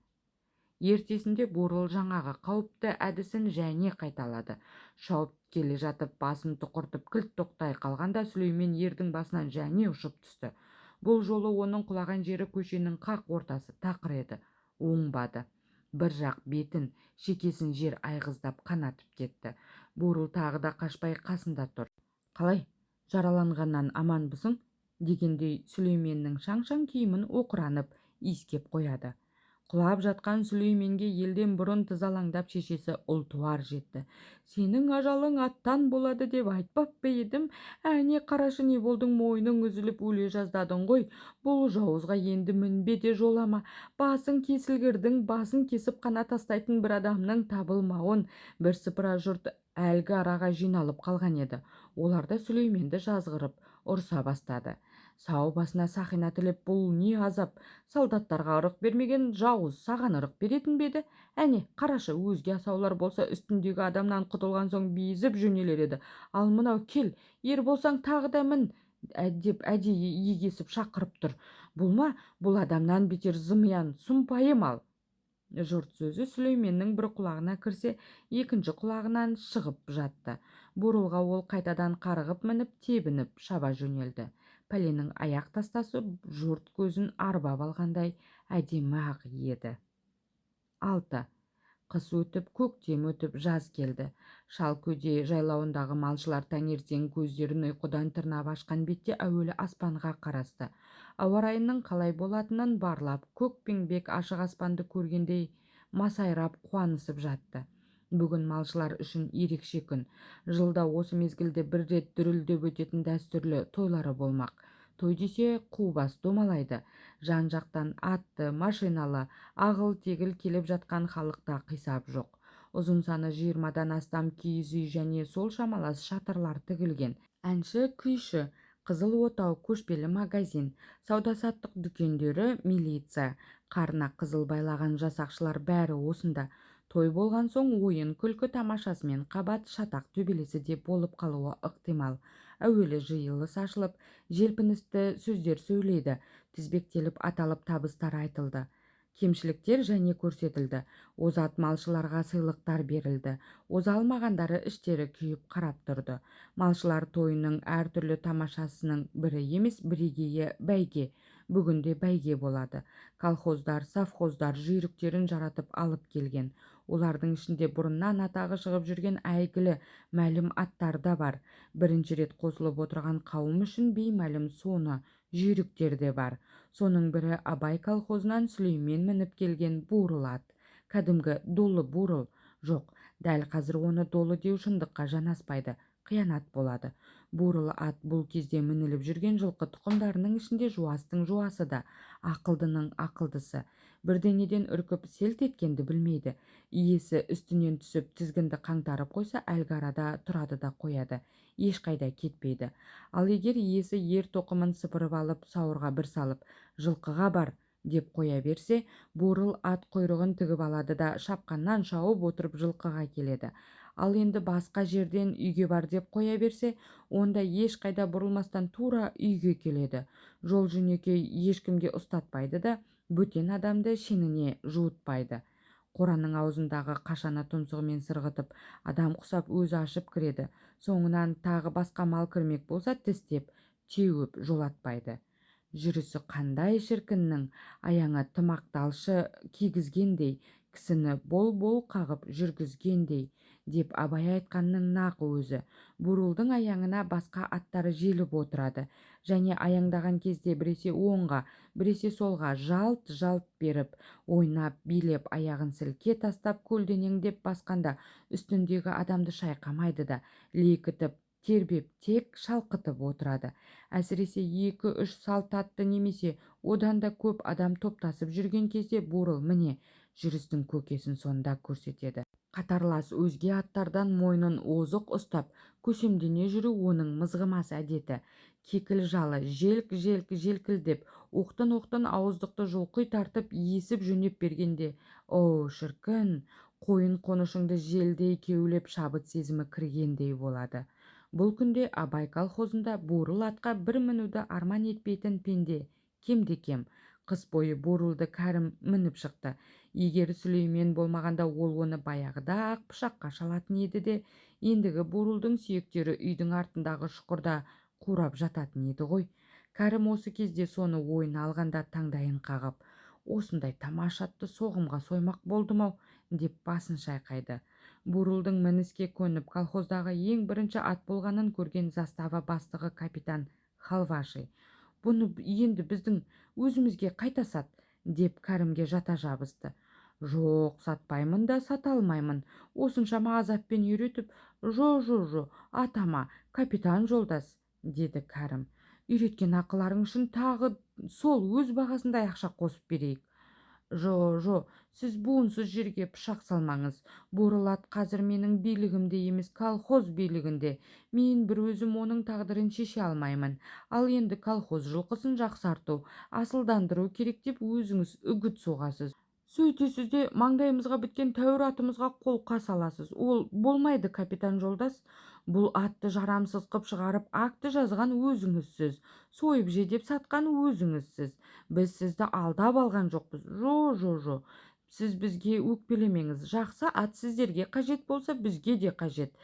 Speaker 1: Ертесінде Бурыл жаңағы қауіпті әдісін және қайталады. Шауып келе жатып басын тұқыртып кілт тоқтай қалғанда Сүлеймен ердің басынан және ұшып түсті. Бұл жолы оның құлаған жері көшенің қақ ортасы тақыр еді. Оңбады. Бір жақ бетін, шекесін жер айғыздап қанатып кетті. Бурыл тағы да қашпай қасында тұр. Қалай, жараланғаннан аманбысың? Дегендей Сүлейменнің шаң-шаң киімін оқыранып иіскеп қояды. Құлап жатқан Сүлейменге елден бұрын тызалаңдап шешесі Ұлтуар жетті. Сенің ажалың аттан болады деп айтпап па едім? Әне қарашы не болдың, мойның үзіліп өле жаздадың ғой. Бұл жауызға енді мінбе де жолама. Басың кесілгірдің басын кесіп қана тастайтын бір адамның табылмауын. Бірсыпыра жұрт әлгі араға жиналып қалған еді. Олар да Сүлейменді жазғырып ұрса бастады. Сау басына сақина тілеп, бұл не азап? Солдаттарға ырық бермеген жауыз саған ырық беретін бе еді? Әне, қарашы, өзге асаулар болса үстіндегі адамнан құтылған соң безіп жөнелер еді. Ал мынау кел, ер болсаң тағы да мін, деп әдейі егесіп шақырып тұр. Бұл ма? Бұл адамнан бетер зымиян, сұмпайы мал. Жұрт сөзі Сүлейменнің бір құлағына кірсе, екінші құлағынан шығып жатты. Бурылға ол қайтадан қарғып мініп, тебініп шаба жөнелді. Пәленің аяқ тастасы жұрт көзін арбап алғандай әдемі-ақ еді. 6. Қыс өтіп, көктем өтіп, жаз келді. Шалкөде жайлауындағы малшылар таңертең көздерін ұйқыдан тырнап ашқан бетте әуелі аспанға қарасты. Ауа райының қалай болатынын барлап, көкпеңбек ашық аспанды көргендей масайрап қуанысып жатты. Бүгін малшылар үшін ерекше күн. Жылда осы мезгілде бір рет дүрілдеп өтетін дәстүрлі тойлары болмақ. Той десе қу бас домалайды. Жан-жақтан атты, машиналы, ағыл-тегіл келіп жатқан халықта қисап жоқ. Ұзын саны 20-дан астам киіз үй және сол шамалас шатырлар тігілген. Әнші, күйші, қызыл отау, көшпелі магазин, сауда-саттық дүкендері, милиция, қарына қызыл байлаған жасақшылар бәрі осында. Той болған соң ойын күлкі тамашасымен қабат шатақ төбелесі де болып қалуы ықтимал. Әуелі жиылыс ашылып, желпіністі сөздер сөйлейді, тізбектеліп аталып табыстар айтылды. Кемшіліктер және көрсетілді. Озат малшыларға сыйлықтар берілді. Оза алмағандары іштері күйіп қарап тұрды. Малшылар тойының әртүрлі тамашасының бірі емес, бірегейі бәйге. Бүгінде бәйге болады. Колхоздар, совхоздар жүйріктерін жаратып алып келген. Олардың ішінде бұрыннан атағы шығып жүрген әйгілі мәлім аттар да бар. Бірінші рет қосылып отырған қауым үшін беймәлім соны жүйріктер де бар. Соның бірі Абай колхозынан Сүлеймен мініп келген бурыл ат. Кәдімгі долы бурыл. Жоқ, дәл қазір оны долы деу шындыққа жанаспайды, қиянат болады. Бурыл ат бұл кезде мініліп жүрген жылқы тұқымдарының ішінде жуастың жуасы да, ақылдының ақылдысы. Бірдеңеден үркіп селт еткенді білмейді. Иесі үстінен түсіп тізгінді қаңтарып қойса, әлгі арада тұрады да қояды. Ешқайда кетпейді. Ал егер иесі ер тоқымын сыпырып алып, сауырға бір салып, жылқыға бар деп қоя берсе, бурыл ат құйрығын тігіп алады да шапқаннан шауып отырып жылқыға келеді. Ал енді басқа жерден үйге бар деп қоя берсе, онда ешқайда бұрылмастан тура үйге келеді. Жол жөнекей ешкімге ұстатпайды да, бөтен адамды шеніне жуытпайды. Қораның аузындағы қашаны тұмсығымен сырғытып, адам құсап өзі ашып кіреді. Соңынан тағы басқа мал кірмек болса, тістеп, теуіп жолатпайды. Жүрісі қандай шіркіннің, аяңы тымақталшы кигізгендей, кісіні бол-бол қағып жүргізгендей, деп Абай айтқанның нақ өзі. Бурылдың аяңына басқа аттары желіп отырады. Және аяңдаған кезде біресе оңға, біресе солға жалт-жалт беріп, ойнап, билеп, аяғын сілке тастап көлденеңдеп басқанда үстіндегі адамды шайқамайды да, лекітіп, тербеп тек шалқытып отырады. Әсіресе 2-3 салт атты немесе одан да көп адам топтасып жүрген кезде Бурыл міне жүрістің көкесін сонда көрсетеді. Қатарлас өзге аттардан мойнын озық ұстап, көсемдене жүру оның мызғымас әдеті. Кекіл жалы желк-желк желкілдеп, оқтын-оқтын ауыздықты жұлқи тартып есіп жөнеп бергенде, о, шіркін, қойын қонышыңды желдей кеулеп шабыт сезімі кіргендей болады. Бұл күнде Абай колхозында бурыл атқа бір мінуді арман етпейтін пенде кемде-кем. Қыс бойы бурылды Кәрім мініп шықты. Егер Сүлеймен болмағанда ол оны баяғыда-ақ пышаққа шалатын еді де, ендігі бурылдың сүйектері үйдің артындағы шұқырда қурап жататын еді ғой. Кәрім осы кезде соны ойына алғанда таңдайын қағып, осындай тамаша атты соғымға соймақ болдым-ау, деп басын шайқайды. Бурылдың мініске көніп, колхоздағы ең бірінші ат болғанын көрген застава бастығы капитан Халваши, бұны енді біздің өзімізге қайта сат, деп Кәрімге жата жабысты. Жоқ, сатпаймын да, сата алмаймын. Осыншама азаппен үйретіп, жо-жо-жо, атама, капитан жолдас, деді Кәрім. Үйреткен ақыларың үшін тағы сол өз бағасындай ақша қосып берейік. Жо-жо, сіз буынсыз жерге пышақ салмаңыз. Бурыл ат қазір менің билігімде емес, колхоз билігінде. Мен бір өзім оның тағдырын шеше алмаймын. Ал енді колхоз жылқысын жақсарту, асылдандыру керек деп өзіңіз үгіт соғасыз. Сөйтесіз де маңдайымызға біткен тәуір атымызға қолқа саласыз. Ол болмайды, капитан жолдас. Бұл атты жарамсыз қып шығарып, акті жазған өзіңізсіз, сойып же деп сатқан өзіңізсіз. Біз сізді алдап алған жоқпыз. Жо-жо-жо. Сіз бізге өкпелемеңіз. Жақсы ат сіздерге қажет болса, бізге де қажет.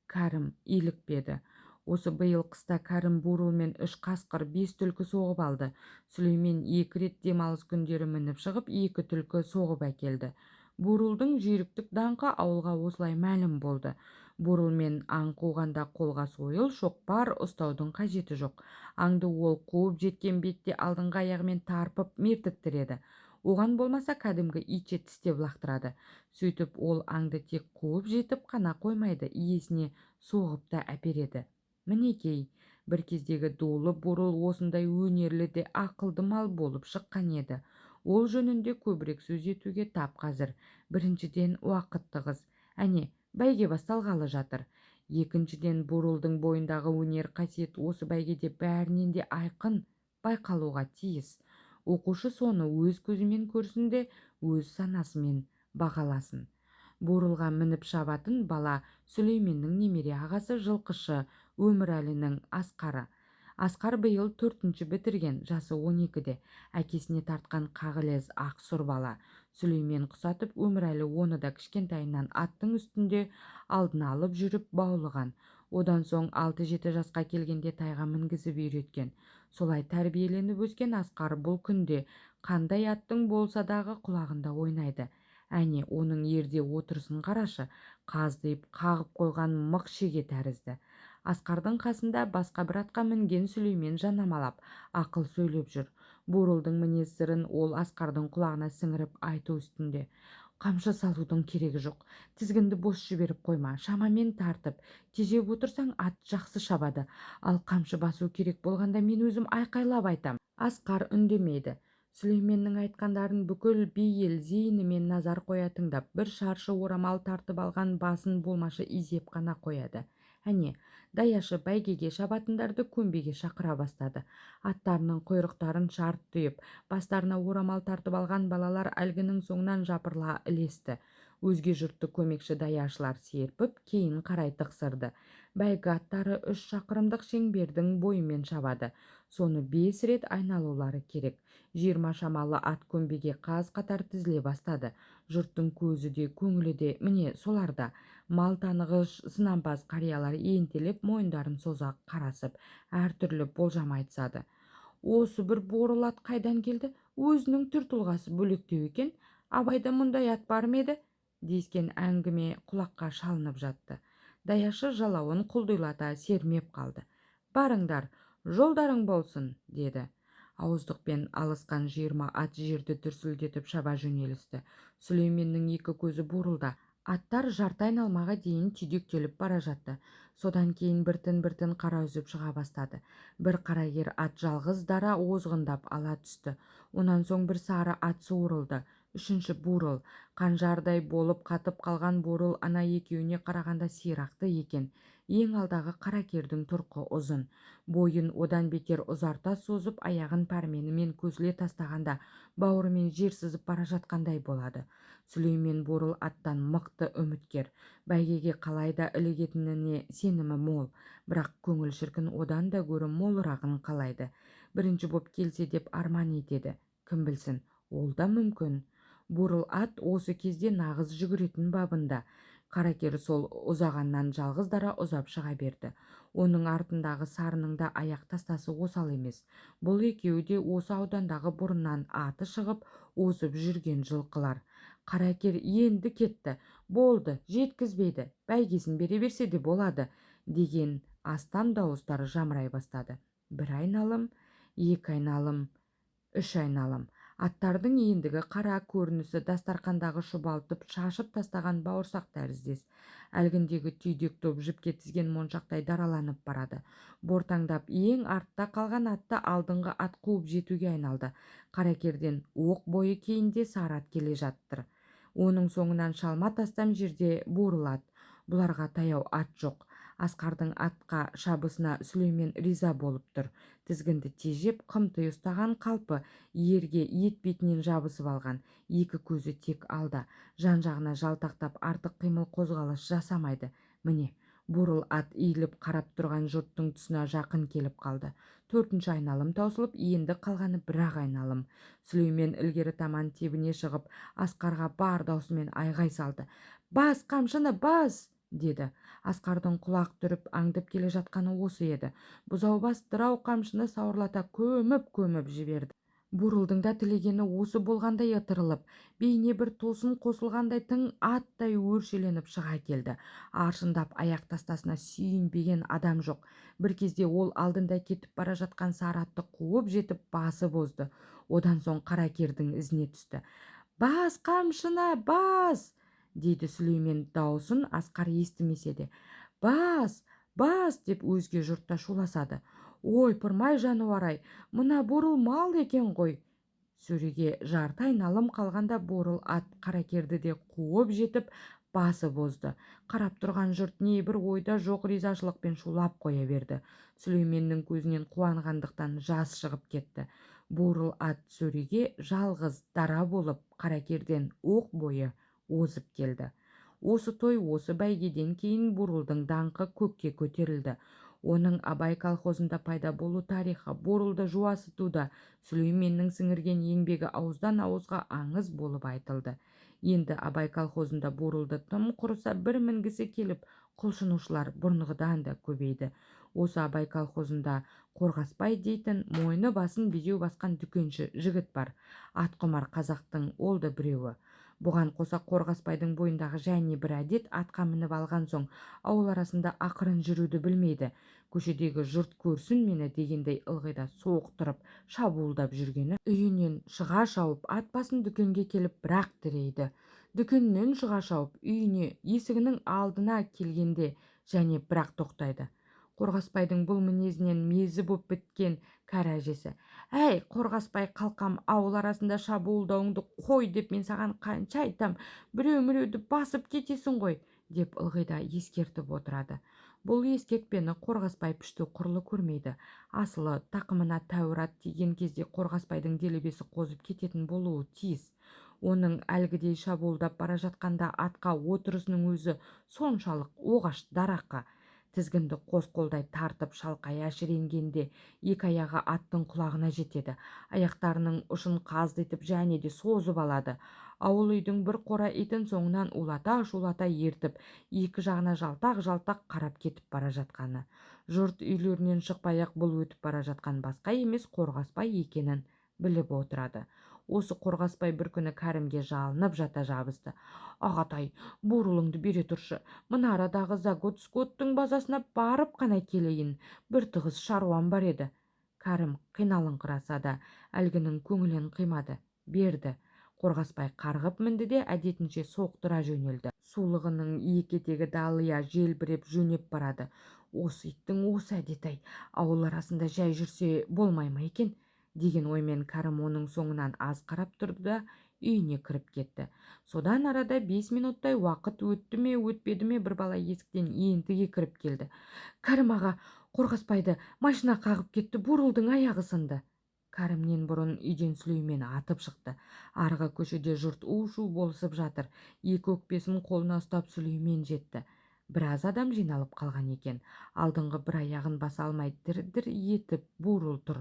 Speaker 1: Кәрім илікпеді. Осы биыл қыста Кәрім бурылмен 3 қасқыр, 5 түлкі соғып алды. Сүлеймен 2 рет демалыс күндері мініп шығып, 2 түлкі соғып әкелді. Бурылдың жүйріктік даңқы ауылға осылай мәлім болды. Бурылмен аң қуғанда қолға сойыл, шоқпар ұстаудың қажеті жоқ. Аңды ол қуып жеткен бетте алдыңғы аяғымен тарпып мертіктіреді. Оған болмаса кәдімгі итше тістеп лақтырады. Сөйтіп ол аңды тек қуып жетіп қана қоймайды, иесіне соғып та әпереді. Мінекей, бір кездегі долы бурыл осындай өнерлі де ақылды мал болып шыққан еді. Ол жөнінде көбірек сөз етуге тап қазір. Біріншіден, уақыт тығыз. Әне, бәйге басталғалы жатыр. Екіншіден, бурылдың бойындағы өнер қасиет осы бәйгеде бәрінен де айқын байқалуға тиіс. Оқушы соны өз көзімен көрсін де, өз санасымен бағаласын. Бурылға мініп шабатын бала Сүлейменнің немере ағасы жылқышы Өмірәлінің Асқары. Асқар биыл 4-ші бітірген, жасы 12-де, әкесіне тартқан қағылез ақ сұр бала. Сүлеймен құсатып, Өмірәлі оны да кішкентайынан аттың үстінде алдына алып жүріп баулыған. Одан соң 6-7 жасқа келгенде тайға мінгізіп үйреткен. Солай тәрбиеленіп өскен Асқар бұл күнде қандай аттың болса дағы құлағында ойнайды. Әне, оның ерде отырысын қарашы, қаздиып қағып қойған мық шеге тәрізді. Асқардың қасында басқа бір атқа мінген Сүлеймен жанамалап, ақыл сөйлеп жүр. Бурылдың мінез сырын ол Асқардың құлағына сіңіріп айту үстінде. Қамшы салудың керегі жоқ. Тізгінді бос жіберіп қойма, шамамен тартып, тежеп отырсаң ат жақсы шабады. Ал қамшы басу керек болғанда мен өзім айқайлап айтам. Асқар үндемейді. Сүлейменнің айтқандарын бүкіл бейіл зейінімен назар қоя тыңдап, бір шаршы орамал тартып алған басын болмашы изеп қана қояды. Әне, даяшы бәйгеге шабатындарды көмбеге шақыра бастады. Аттарының құйрықтарын шарт түйіп, бастарына орамал тартып алған балалар әлгінің соңынан жапырыла ілесті. Өзге жұртты көмекші даяшылар серпіп, кейін қарай тықсырды. Бәйгі аттары 3 шақырымдық шеңбердің бойымен шабады. Соны 5 рет айналулары керек. 20 шамалы ат көмбеге қаз қатар тізіле бастады. Жұрттың көзі де, көңілі де міне соларда. Мал танығыш сынампаз қариялар ентелеп мойындарын соза қарасып, әртүрлі болжам айтысады. Осы бір бурыл ат қайдан келді? Өзінің түр-тұлғасы бөлектеу екен. Абайда мұндай ат бар ма еді? Дескен әңгіме құлаққа шалынып жатты. Даяшы жалауын құлдилата сермеп қалды. Барыңдар, жолдарың болсын, деді. Ауыздықпен алысқан 20 ат жерді дүрсілдетіп шаба жөнелісті. Сүлейменнің екі көзі бурылда. Аттар жарты айналмаға дейін түйдектеліп бара жатты. Содан кейін біртін-біртін қара үзіп шыға бастады. Бір қарагер ат жалғыз дара озғындап ала түсті. Онан соң бір сары ат суырылды. Үшінші бурыл. Қанжардай болып қатып қалған бурыл ана екеуіне қарағанда сирақты екен. Ең алдағы қаракердің тұрқы ұзын. Бойын одан бетер ұзарта созып, аяғын пәрменімен көсіле тастағанда бауырымен жер сызып бара жатқандай болады. Сүлеймен бурыл аттан мықты үміткер. Бәйгеге қалай да ілігетініне сенімі мол. Бірақ көңіл шіркін одан да гөрі молырағын қалайды. Бірінші боп келсе деп арман етеді. Кім білсін, ол да мүмкін. Бурыл ат осы кезде нағыз жүгіретін бабында. Қаракер сол ұзағаннан жалғыз дара ұзап шыға берді. Оның артындағы сарының да аяқ тастасы осал емес. Бұл екеуі де осы аудандағы бұрыннан аты шығып, озып жүрген жылқылар. Қаракер енді кетті, болды, жеткізбейді, бәйгесін бере берсе де болады, деген астам дауыстары жамырай бастады. Бір айналым, екі айналым, үш айналым. Аттардың ендігі қара көрінісі дастарқандағы шұбалтып шашып тастаған бауырсақ тәріздес. Әлгіндегі түйдек топ жіпке тізген моншақтай дараланып барады. Бортаңдап ең артта қалған атты алдыңғы ат қуып жетуге айналды. Қаракерден оқ бойы кейінде сары ат келе жаттыр. Оның соңынан шалма тастам жерде бурыл ат. Бұларға таяу ат жоқ. Асқардың атқа шабысына Сүлеймен риза болып тұр. Тізгінді тежеп, қымти ұстаған қалпы ерге етбетінен жабысып алған. Екі көзі тек алда. Жан-жағына жалтақтап артық қимыл қозғалыс жасамайды. Міне, бурыл ат иіліп қарап тұрған жұрттың тұсына жақын келіп қалды. Төртінші айналым таусылып, енді қалғаны бір-ақ айналым. Сүлеймен ілгері таман тебіне шығып, Асқарға бар даусымен айғай салды. Бас, қамшыны, бас! Деді. Асқардың құлақ түріп аңдып келе жатқаны осы еді. Бұзаубас дырау қамшыны сауырлата көміп-көміп жіберді. Бурылдың да тілегені осы болғандай ытырылып, бейне бір тосын қосылғандай тың аттай өршеленіп шыға келді. Аршындап аяқ тастасына сүйінбеген адам жоқ. Бір кезде ол алдында кетіп бара жатқан сары атты қуып жетіп басып озды. Одан соң қаракердің ізіне түсті. Бас қамшына, бас! Дейді Сүлеймен даусын Асқар естімесе де. Бас, бас! Деп өзге жұртта шуласады. Ой, пырмай жануар-ай, мына бурыл мал екен ғой. Сөреге жарты айналым қалғанда бурыл ат қаракерді де қуып жетіп, басып озды. Қарап тұрған жұрт не бір ойда жоқ ризашылықпен шулап қоя берді. Сүлейменнің көзінен қуанғандықтан жас шығып кетті. Бурыл ат сөреге жалғыз дара болып қаракерден оқ бойы озып келді. Осы той, осы бәйгеден кейін бурылдың даңқы көкке көтерілді. Оның Абай колхозында пайда болу тарихы, бурылды жуасытуда Сүлейменнің сіңірген еңбегі ауыздан ауызға аңыз болып айтылды. Енді Абай колхозында бурылды тым құрыса бір мінгісі келіп, құлшынушылар бұрынғыдан да көбейді. Осы Абай колхозында Қорғасбай дейтін мойны басын безеу басқан дүкенші жігіт бар. Атқұмар қазақтың ол да біреуі. Бұған қоса Қорғасбайдың бойындағы және бір әдет, атқа мініп алған соң ауыл арасында ақырын жүруді білмейді. Көшедегі жұрт көрсін мені дегендей ылғида соқтырып, шабуылдап жүргені. Үйінен шыға шауып, ат басын дүкенге келіп бірақ тірейді. Дүкеннен шыға шауып, үйіне есігінің алдына келгенде және бірақ тоқтайды. Қорғасбайдың бұл мінезінен мезі боп біткен кәрі әжесі: «Әй, Қорғасбай қалқам, ауыл арасында шабуылдауыңды қой деп мен саған қанша айтам, біреу-міреуді басып кетесің ғой», деп ылғи да ескертіп отырады. Бұл ескертпені Қорғасбай пішту құрлы көрмейді. Асылы, тақымына тәуір ат тиген кезде Қорғасбайдың делебесі қозып кететін болуы тиіс. Оның әлгідей шабуылдап бара жатқанда атқа отырысының өзі соншалық оғаш, дарақы. Тізгінді қос қолдай тартып, шалқая шіренгенде екі аяғы аттың құлағына жетеді. Аяқтарының ұшын қаздитып және де созып алады. Ауыл үйдің бір қора итін соңынан улата-шулата ертіп, екі жағына жалтақ-жалтақ қарап кетіп бара жатқаны. Жұрт үйлерінен шықпай-ақ бұл өтіп бара жатқан басқа емес, Қорғасбай екенін біліп отырады. Осы Қорғасбай бір күні Кәрімге жалынып жата жабысты. «Ағатай, бурылыңды бере тұршы, мына арадағы заготскоттың базасына барып қана келейін, бір тығыз шаруам бар еді». Кәрім қиналыңқыраса да, әлгінің көңілін қимады, берді. Қорғасбай қарғып мінді де, әдетінше соқтыра жөнелді. Сулығының екі етегі далия желбіреп жөнеп барады. «Осы иттің осы әдеті-ай, ауыл арасында жай жүрсе болмай ма екен?» деген оймен Кәрім оның соңынан аз қарап тұрды да, үйіне кіріп кетті. Содан арада 5 минуттай уақыт өтті ме, өтпеді ме, бір бала есіктен ентіге кіріп келді. «Кәрім аға, Қорғасбайды машина қағып кетті, бурылдың аяғы сынды». Кәрімнен бұрын үйден Сүлеймен атып шықты. Арғы көшеде жұрт у-шу болысып жатыр. Екі өкпесін қолына ұстап Сүлеймен жетті. Біраз адам жиналып қалған екен. Алдыңғы бір аяғын баса алмай дір-дір етіп бурыл тұр.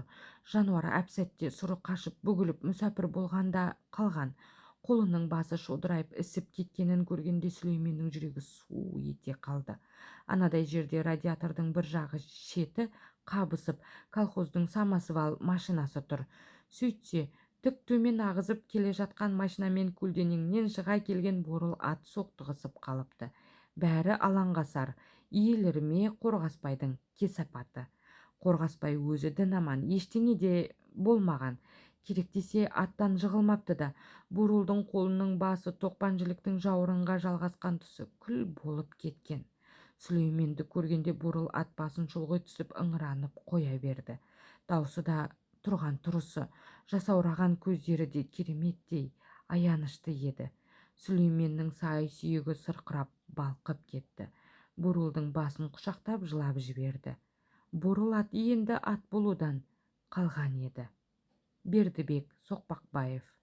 Speaker 1: Жануар әп-сәтте сұры қашып, бүгіліп, мүсәпір болғанда қалған. Қолының басы шодырайып ісіп кеткенін көргенде Сүлейменнің жүрегі су ете қалды. Анадай жерде радиатордың бір жағы шеті қабысып, колхоздың самосвал машинасы тұр. Сөйтсе, тік төмен ағызып келе жатқан машинамен көлденеңнен шыға келген бурыл ат соқтығысып қалыпты. Бәрі алаңғасар, иелеріме Қорғасбайдың кесапаты. Қорғасбай өзі дін аман, ештеңе де болмаған, керек десе, аттан жығылмапты да. Бурылдың қолының басы тоқпан жіліктің жауырынға жалғасқан тұсы күл болып кеткен. Сүлейменді көргенде бурыл ат басын шұлғи түсіп, ыңыранып қоя берді. Даусы да, тұрған тұрысы, жасаураған көздері де кереметтей аянышты еді. Сүлейменнің сай сүйегі сырқырап балқып кетті. Бурылдың басын құшақтап жылап жіберді. Бурыл ат енді ат болудан қалған еді. Бердібек Соқпақбаев.